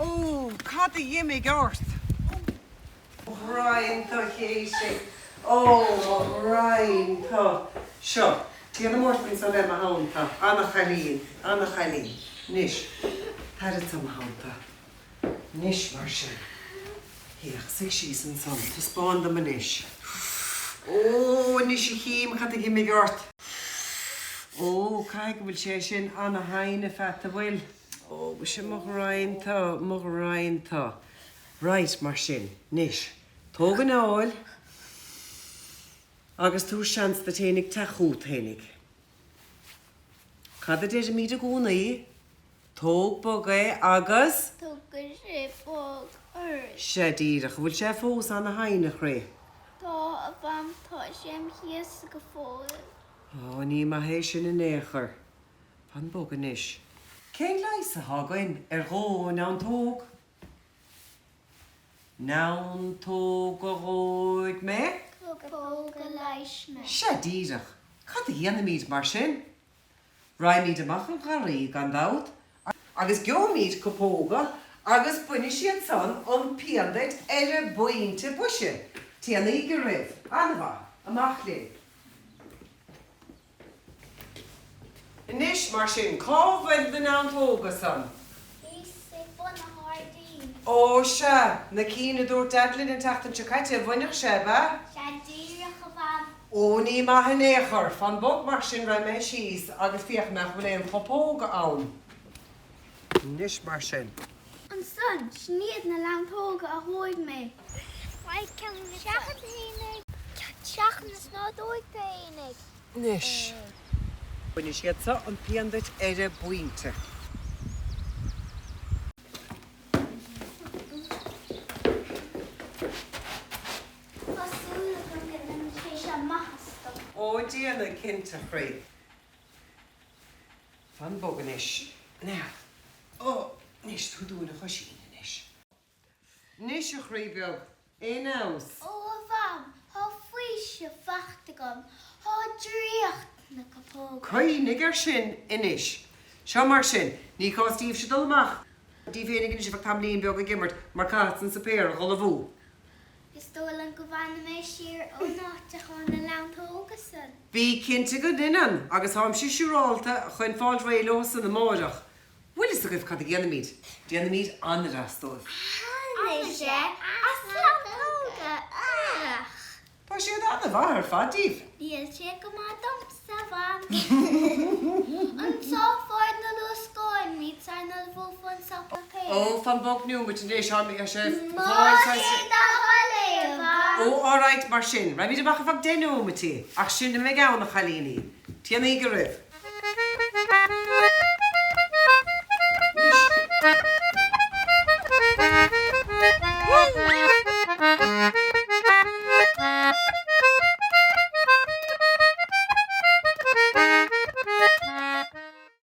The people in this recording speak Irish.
Ó, cad a d'imigh ort? Ó, ghraidhin do Chéisí. Ó, a ghraidhin do. Seo, téanam ort anso le mo theannta. Ana-chailín, ana-chailín. Anois, tar anso mo theannta. Anois, mar sin. Féach, suigh síos ansan. Taispeáin dom anois. Ó, anois a chím cad a dh'imigh ort. Ó, caithfidh go bhfuil sé sin ana-thinn a pheata, bhfuil? Ó, muise mo ghraidhin tu, mo ghraidhin tu. Right, mar sin, anois, tóg anáil agus tabhair seans duit fhéinig teacht chút fhéinig. Cad a deirimíd i gcónaí? Tóg bog é agus. Tógfaidh sé bog ort. Sea díreach. An bhfuil sé fós ana-thinn, a chroí? Tá, a Mham, tá sé im chíosa go fóill. Ó, ní maith é sin in aon chor. Fan bog anois. Cén leigheas atá againn ar dhó neantóg? Neantóg a dhóigh mé. Copóg a leigheas mé. Sea díreach. Cad a dhéanfaimid mar sin? Raghaimid amach an gharraí, gan dabht, agus gheobhaimid copóga agus bainfidh siad san an pian duit ar an bpointe boise. Téanaígí roimh. An-mhaith. Amach linn. Anois, mar sin, cá bhfuil na neantóga san? Thíos ag bun an ghairdín. Ó, sea, na cinn a dúirt Deaid linn an tseachtain seo caite a bhainfeadh sé, ab ea? Sea díreach, a Mham. Ó, ní maith in aon chor. Fan bog mar sin, raghaidh mé síos agus féachfaidh mé an bhfuil aon chopóga ann. Anois mar sin. Ansan, sin iad na neantóga a dhóigh mé. Seachain is ná dóigh tú fhéinig. Anois. Bainfidh siad seo an pian duit ar an bpointe. Tá súil agam go ndéanfaidh sé seo maitheas dom. Ó, déanfaidh, cinnte, a chroí. Fan bog anois. Now. Ó, anois, tabhair dúinn a choisín anois. Anois, a chroí beag, aon fheabhas? Ó, a Mham, thá faoiseamh fachta agam. Thá draíocht na copóga. Cuimhnigh air sin anois. Seo mar sin, ní cás daoibhse dul amach daoibh féinig anois ar feadh tamaillín beag ag imirt mar caithfeadsa an suipéar a dh'ullmhú. Is dóigh liom go bhfanfaidh mé siar ón áit atá na neantóga san. Bí cinnte go ndeineann, agus táimse siúrálta chun fáilt réidh leo san amáireach. Bhfuil fhios agaibh cad a dhéanfaimid? Déanfaimid anaire as dóibh. Anaire as neantóga? Ugh! Tá siad ana-mhaith ar fad díbh. Níl sé go maith domsa, a Mham. Anso fá na luascáin, bíd sar n-ullmhófá an sáipéal. Ó, fan bog neomait anois, tá sé Más é do thoil é, a Mham. Ó, alright, mar sin, raghaimid amach ar feadh deich neomaití, ach sin a mbeidh ann, a chailíní. Téanaígí roimh.